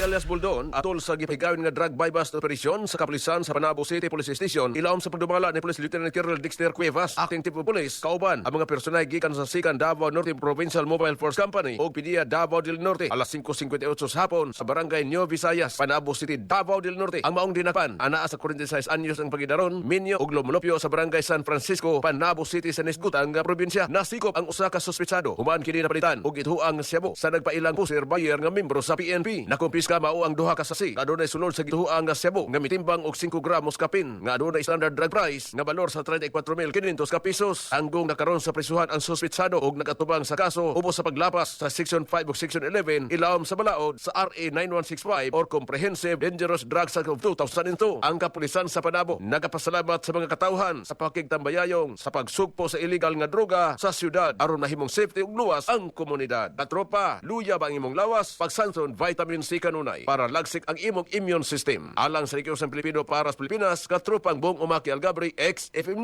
Si alias Buldon atol sa gipahigayon nga drug buy-bust operation sa kapulisan sa Panabo City Police Station ilawom sa pagdumala ni Police Lieutenant Colonel Dexter Cuevas, Acting Chief of Police, kauban ang mga personahe gikan sa Sikan Davao Norte Provincial Mobile Force Company ug PDEA Davao del Norte alas 5:58 sa hapon sa Barangay New Visayas, Panabo City, Davao del Norte. Ang maong dinakpan anaa sa 46 anyos ang pagedaron, minyo ug lumulupyo sa Barangay San Francisco, Panabo City sa nisgutan nga probinsya. Nasikop ang usa ka suspetsado human kini napalitan og gituoang syabo sa nagpailang poseur buyer nga membro sa PNP. Nakumpiska mao ang duha ka sachet nga adunay sulod sa gituoang nga syabo nga mitimbang og 5 gramos kapin nga adunay standard drug price nga balor sa 34,500 ka pesos. Anggong nakaron sa prisuhan ang suspetsado og nagatubang sa kaso ubos sa paglapas sa Section 5 ug Section 11 ilawom sa balaod sa RA 9165 or Comprehensive Dangerous Drugs Act of 2002. Ang kapulisan sa Panabo nagapasalamat sa mga katawhan sa pakigtambayayong sa pagsugpo sa illegal nga droga sa syudad aron mahimong safety ug luwas ang komunidad. Katropa, luya ba ang imong lawas? Pagsanson vitamin C kanunay para lagsik ang imong immune system. Alang sa Likiyos ng Pilipino para sa Pilipinas, katropang Bong Umaki Algabri, XFM.